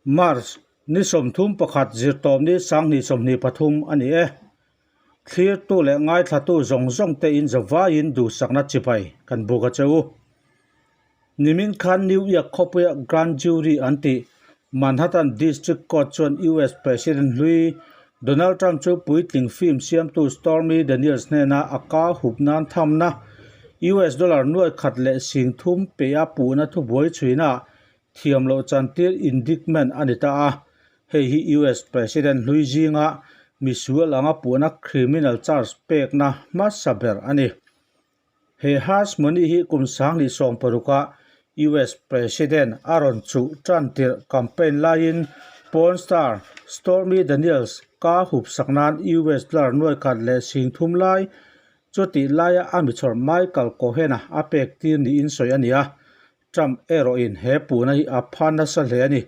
March ni 31 Zirtawpni 2023 a ni e. Thlirtu leh ngaithlatu zawng zawng te in zavaiin duhsakna chibai kan buk a che u. Nimin khan New York khawpuia Grand Jury an tih Manhattan District Court chuan US President hlui Donald Trump chu puitling film siamtu Stormy Daniels hnena a ka hup nan thamna US dollar nuai khat leh sing thum pe a puhna thubuai chhuina thiam loh chantir indictment a ni ta a. Hei hi US President hlui zinga misual anga puhna criminal charge pekna hmasa ber a ni. He Hush Money hi kum 2016 ah US President a rawn chuh tan tirh campaign laiin porn star Stormy Daniels ka hup sak nan US dollar nuai khat leh sing thum lai chutih laia a michhawr Michael Cohen-a a pek tir niin sawi a ni a. Trump erawhin he puhna hi a phan nasa hle a ni.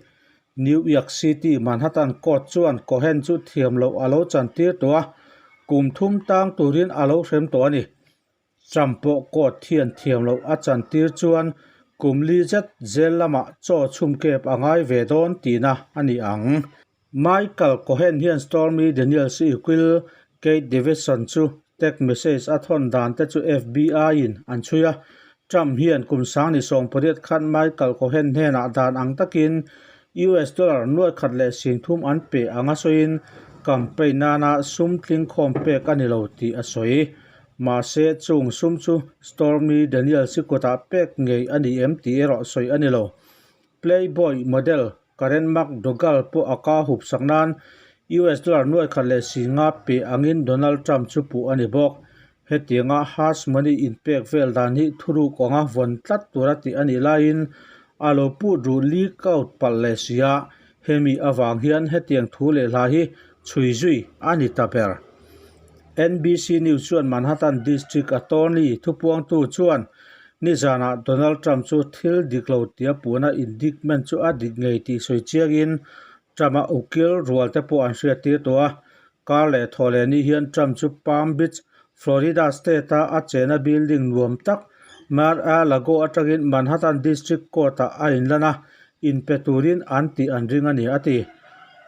New York City Manhattan Court chuan Cohen chu thiam loh a lo chantir tawh a, kum thum tang turin a lo hrem tawh a ni. Trump pawh court hian thiam loh a chantir chuan kum li zet zel lamah chaw chhum kep a ngai ve dawn tihna a ni ang. Michael Cohen hian Stormy Daniels ukil Kate Davidson chu text message a thawn dan te chu FBI-in an chhui a. Trump hian kum 2018 khan Michael Cohen hnenah dan ang takin US dollar nuai khat leh sing thum an pe anga sawiin campaign nana sum tling khawm pek a ni lo tih a sawi. Mahse, chung sum chu Stormy Daniels hi kutah pek ngei a ni em tih erawh sawi a ni lo. Playboy model Karen McDougal pawh a ka hup sak nan US dollar nuai khat leh si nga pe angin Donald Trump chu puh a ni bawk. Hetianga hush money inpek vel dan hi thuruk anga vawn tlat tura tih a nih laiin a lo put ruh leak out palh leh si a, hemi avang hian hetiang thu leh hla hi chhui zui a ni ta ber. NBC News chuan Manhattan District Attorney thupuangtu chuan Nizanah Donald Trump chu thil dik lo tia puhna indictment chu a dik ngei tih sawi chiangin Trump-a ukil rual te pawh an hriattir tawh a. Kar leh thaw leh ni hian Trump chu Palm Beach, Florida state-a a chena building nuam tak Mar-a-Lago atangin Manhattan District Court-ah a inlan a, inpe turin an tih an ring a ni, a ti.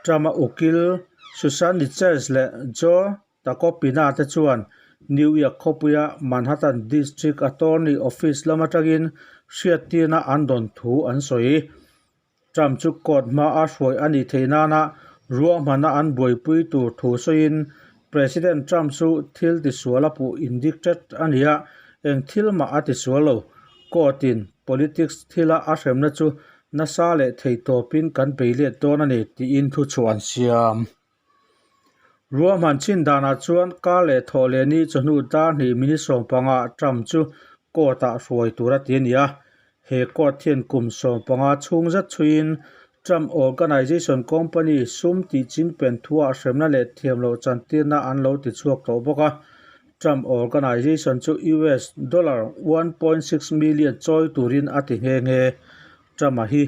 Trump-a ukil Susan Richards leh Joe Tacopina te chuan New York khawpuia Manhattan District Attorney Office lam atangin hriattirna an dawn thu an sawi. Trump chu court hmaa hruai a nih theih nana ruahmana an buaipui tur thu sawiin President Trump chu thil tisual a puh indicted a ni a, eng thil mah a tisual lo. Court-in politics thila a hremna chu nasa leh theihtawpin kan beilet dawn a ni tiin thuchhuah an siam. Ruahman chin danah chuan kar leh thawh leh ni chawhnu dar hnih minute 15 ah Trump chu court-ah hruai tur a ti a ni a. He court hian kum 15 chhung zet chhuiin Trump Organization company sum tih chingpen thuah hremna leh thiamloh chantirna an lo ti chhuak tawh bawk a. Trump Organization chu US dollar 1.6 million chawi turin a ti nghe nghe. Trump-a hi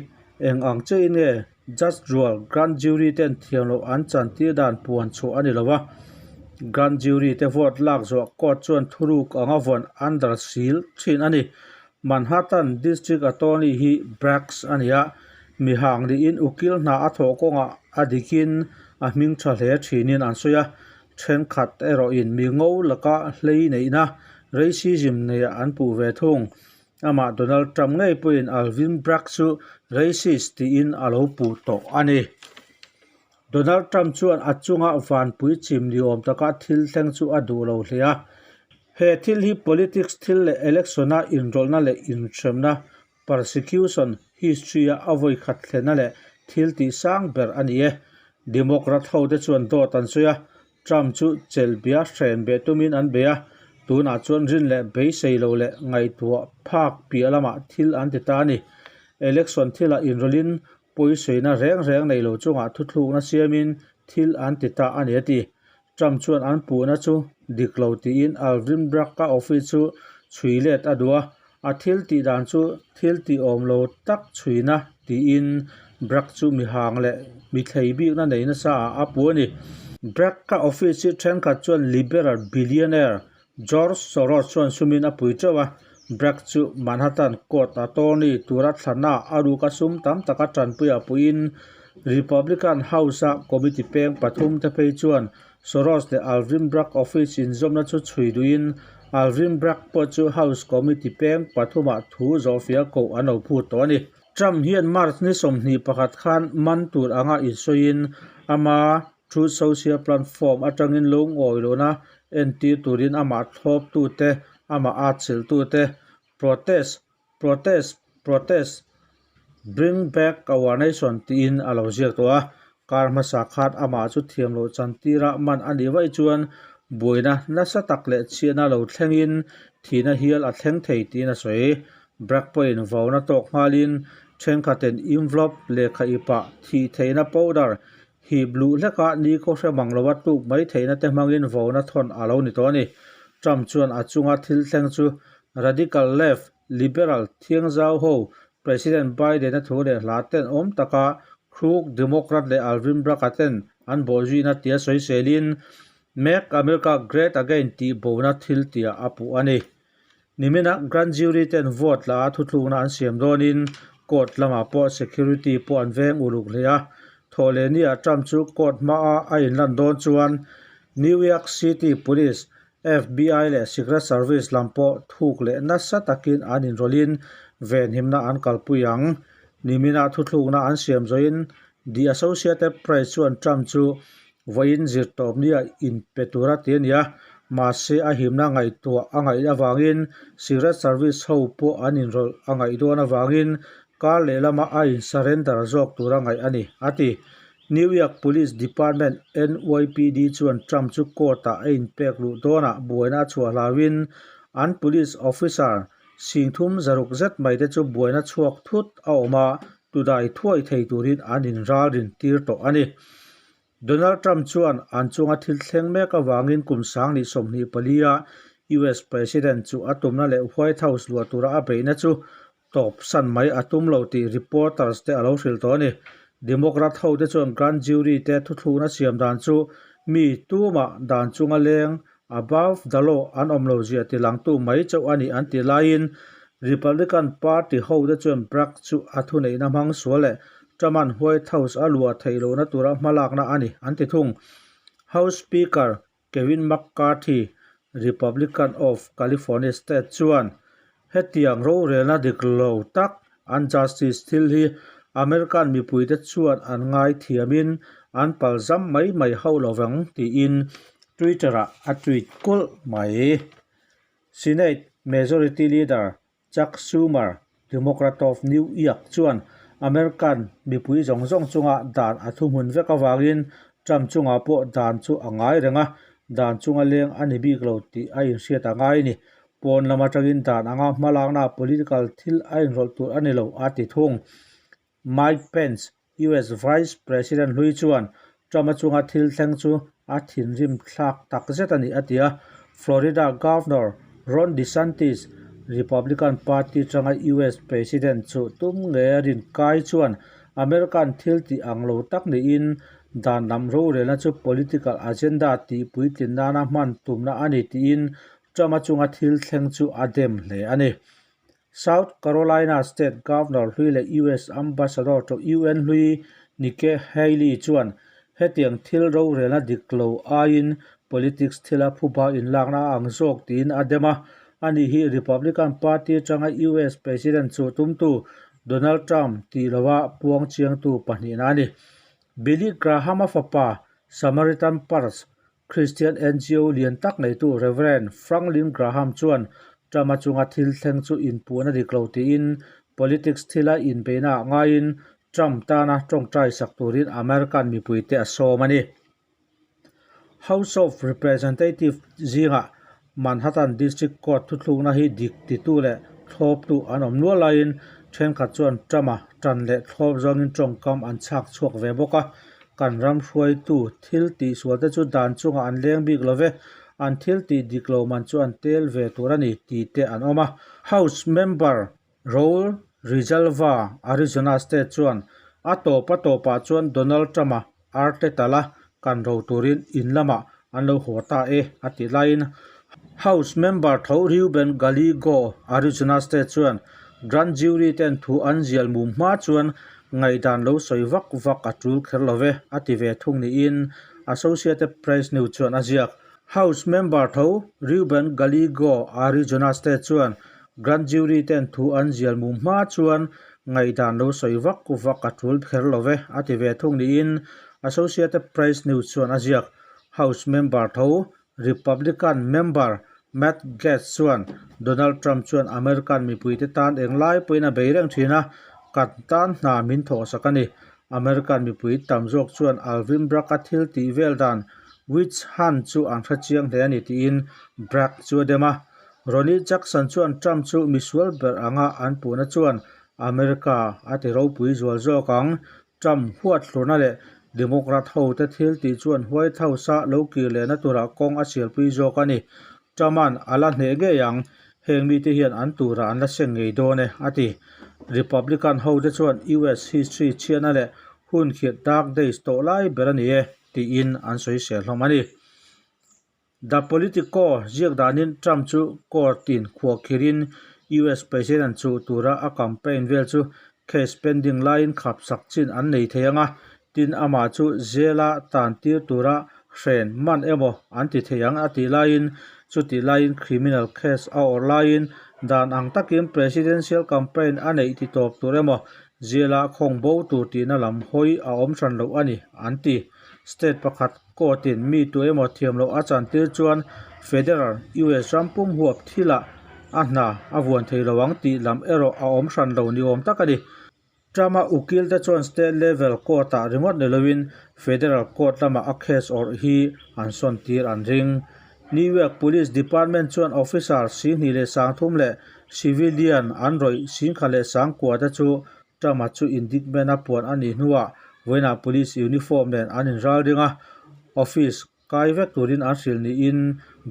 eng ang chiahin nge Judge rual Grand Jury ten thiam loh an chantir dan puan chhuah a ni lo a, Grand Jury te vote lak zawh court chuan thuruk anga vawn under seal thin a ni. Manhattan District Attorney hi Braggs a ni a, mihang niin ukil hna a thawh kawngah a dikin a hming tha hle thinin an sawi a, thenkhat erawhin mi ngo laka hlei neihna racism neiah an puh ve thung. Amah Donald Trump ngei pawhin Alvin Bragg chu racist tiin a lo puh tawh a ni. Donald Trump chuan a chunga vanpui chim ni awm taka thil thleng chu a duh lo hle a. He thil hi politics thil leh election-a inrawlhna leh inhremna, persecution, history-a a vawi khat thlenna leh thil tih sang ber a ni e. Democrat hote chuan dawt an sawi a, Trump chu chelhbia hren beh tumin an bei a, tunah chuan rin leh beisei lo leh ngaihtuah phak piah lamah thil an ti ta a ni. Election thilah inrawlhin pawisawiina reng reng nei lo chungah thuthlukna siamin thil an ti ta a ni a ti. Trump chuan an puhna chu dik lo tiin Alvin Bragg-a office chu chhui let a duh a, A thil tih dan chu thil tih awm lo tak chhuina tiin Bragg chu mihang leh mithlei bikna nei nasa ah a pu a ni. Bragg-a office hi thenkhat chuan liberal billionaire George Soros chuan sumin a pui teuh a, Bragg chu Manhattan court attorney tura thlana a ruka sum tam taka tanpuia puiin. Republican House-a committee peng pathumte phei chuan Soros leh Alvin Bragg office inzawmna chu chhui duhin Alvin Bragg pawh chu House committee peng pathumah thu zawhfiah koh an lo phut tawh a ni. Trump hian March ni 21 khan man tur anga insawiin ama Truth Social platform atangin lungawi lohna entir turin amah thlawptute, amah atchilhtute Protest, Protest, Protest, Bring back our nation tiin a lo ziak tawh a. Kar hmasa khat amah chu thiam loh chantira man a nih vaih chuan buaina nasa tak leh chhiatna lo thlengin thihna hial a thleng thei tiin a sawi. Bragg pawhin vauna tawk nghalin thenkhatin envelope lehkha ipah thih theihna powder hip luh hleka nikhaw hre mang lova tluk mai theihna te hmangin vauna thawn a lo ni tawh a ni. Trump chuan a chunga thil thleng chu radical left, liberal thiangzau ho President Biden-a thu leh hla ten awm taka Crook Democrat leh Alvin Bragg-a ten an bawhzuina tia sawiselin Make America Great Again tih bona thil tiah a puh a ni. Nimina Grand Jury ten vote la a thutlukna an siam dawnin court lamah pawh security pawh an veng uluk hle a. Thawhlehniah Trump chu court hmaa a inlan dawn chuan New York City Police, FBI leh Secret Service lam pawh thuk leh nasa takin an inrawlhin venhimna an kalpui ang. Nimina thuthlukna an siam zawhin The Associated Press chuan Trump chu vawiin zirtawpnia inpe tura ti a ni a, mahse a himna ngaihtuah a ngaih avangin Secret Service ho pawh an inrawlh a ngaih dawn avangin kar lehlama a in surrender zawk tura ngaih a ni, a ti. New York Police Department, NYPD, chuan Trump chu court-ah a inpek luh dawnah buaina a chhuah hlauhin an police officer singthum zaruk zet mai te chu buaina chhuak thut a awm a, tudai thuai thei turin an inralrin tir tawh a ni. Donald Trump chuan an chunga thil thleng mek avangin kum 2024-a US President chu a tumna leh White House luah tura a beihna chu tawp san mai a tum lo tih reporters te a lo hrilh tawh a ni. Democrat hote chuan grand jury te thuthlukna siam dan chu mi tumah dan chunga leng above the law an awm lo zia tilangtu mai chauh a ni an tih laiin Republican party hote chuan Bragg chu a thuneihna hmang sual leh Trump-a'n White House a luah theih lohna tura hmalakna a ni an ti thung. House Speaker Kevin McCarthy, Republican of California State chuan hetiang rorelna dik lo tak unjustice thil hi American mipuite chuan an ngaithiamin an palzam mai mai hauh lo vang tiin Twitter-ah a tweet kulh mai. Senate Majority Leader Chuck Schumer, Democrat of New York chuan American mipui zawng zawng chunga dan a thuhmun vek avangin Trump chungah pawh dan chu a ngai reng a, dan chunga leng a ni bik lo tih a inhriat a ngai a ni. Pawn lam atangin dan anga hmalakna political thil a inrawlh tur a ni lo, a ti thung. Mike Pence, US Vice President hlui chuan Trump-a chunga thil thleng chu a thinrim thlak tak zet a ni a ti a. Florida Governor Ron DeSantis, Republican Party tanga US President chu tum ngei a rin kai chuan American thil tih ang lo tak niin dan lam rorelna chu political agenda tih puitlin nana hman tumna a ni tiin Trump-a chunga thil thleng chu a dem hle a ni. South Carolina State Governor hlui leh US Ambassador to UN hlui Nikki Haley chuan hetiang thil rorelna dik lo aiin politics thila phuba inlakna a ang zawk tiin a dem a. Ani hi Republican Party atanga US President chu tumtu Donald Trump tih lova puang chiangtu pahnihna a ni. Billy Graham-a fapa Samaritan Purse Christian NGO lian tak neitu Rev. Franklin Graham chuan Trump-a chunga thil thleng chu inpuhna dik lo tiin politics thila inbeihna ah ngaiin Trump tana tawngtai sak turin American mipuite a sawm a ni. House of Representatives zingah Manhattan District Court thuthlukna hi dik titu leh thlawptu an awm nual laiin thenkhat chuan Trump-a tan leh thlawp zawngin tawngkam an chhak chhuak ve bawk a. Kan ram hruaitu thil tih sualte chu dan chungah an leng bik lo ve, an thil tih dik lo man chu an tel ve tur a ni tih te an awm a. House member Raul Grijalva, Arizona State chuan a tawp a tawpah chuan Donald Trump-a arte tala kan ro turin in lamah an lo haw ta e a ti laiin House member tho Ruben Gallego, Arizona State chuan Grand Jury ten thu an zial mum hma chuan Ngaihdan lo sawi vak vak a tul kher lo ve, a ti ve thung niin Associated Press News chuan a ziak. House member tho Ruben Gallego, Arizona State chuan Grand Jury ten thu an zial mum hma chuan ngaihdan lo sawi vak vak a tul kher lo ve, a ti ve thung niin Associated Press News chuan a ziak. House member tho Republican member Matt Gaetz chuan Donald Trump chuan American mipuite tan englai pawhin a bei reng thin a, kan tan hna min thawhsak a ni. American mipui tam zawk chuan Alvin Bragg-a thil tih vel dan witch hunt chu an hre chiang hle a ni tiin Bragg chu a dem a. Ronnie Jackson chuan Trump chu misual ber anga an puhna chuan America a ti ropui zual zawk ang. Trump huat hlurna leh Democrat hote thil tih chuan White House-a lo kir lehna turah kawng a sialpui zawk a ni. Trump-a'n a la hneh ngei ang, heng mite hian an turah an la seng ngei dawn e, a ti. Republican hote chuan US history chhiatna leh hun khirh dark days tawh lai ber a ni e, tiin an sawisel hlawm a ni. The Politico ziak danin Trump chu court-in khuahkhirhin US President chuh tura a campaign vel chu case pending laiin khapsak chin an nei thei ang a, tin amah chu jail-a tan tir tura hren man emaw an ti thei ang a tih laiin chutih laiin criminal case a awrh laiin dan ang takin presidential campaign a neih ti tawp tur emaw jail-a khawng bo tur tihna lam hawi a awm hran loh a ni an ti. State pakhat court-in mi tu emaw thiam loh a chantir chuan federal US ram pum huap thilah a hna a vuan thei lo ang tih lam erawh a awm hran lo ni awm tak a ni. Trump-a ukil te chuan state level court-ah ringawt ni loin federal court lamah a case awrh hi an sawn tir an ring. New York Police Department chuan officer 20,030 leh civilian an rawih 10,090 te chu Trump-a chu indictment a puan a nih hnuah vawiinah police uniform nen an inral ring a, office kai vek turin an hrilh niin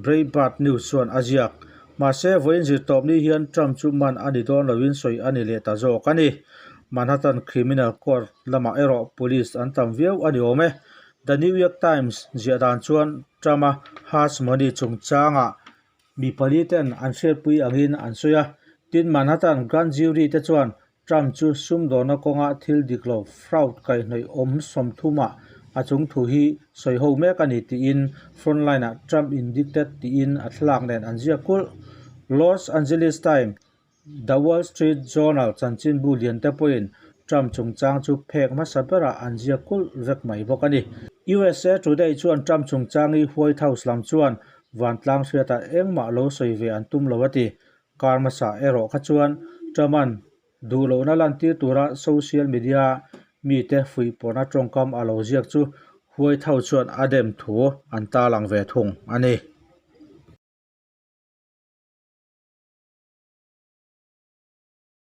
Breitbart News chuan a ziak. Mahse, vawiin zirtawpni hian Trump chu man a ni dawn loin sawi a ni leh ta zawk a ni. Manhattan Criminal Court lamah erawh police an tam viau a ni awm e. The New York Times ziah dan chuan Trump-a hush money chungchangah Mi pali ten an hriatpui angin an sawi a, tin Manhattan Grand Jury te chuan Trump chu sumdawrna kawnga thil dik lo fraud kaihhnawih awm 30 ah a chung thu hi sawi ho mek a ni tiin Frontline ah Trump indicted tiin a thlalak nen an ziak kulh. Los Angeles Times The Wall Street Journal chanchinbu lian te pawhin Trump chungchang chu phek hmasa berah an ziak kulh vek mai bawk a ni. USA Today chuan Trump chungchang hi White House lam chuan vantlang hriatah engmah lo sawi ve an tum lo a ti. Kar hmasa erawh kha chuan Trump-a'n duh lohna lantir tura social media mite fuihpawrhna tawngkam a lo ziak chu White House chuan a dem thu an tarlang ve thung a ni.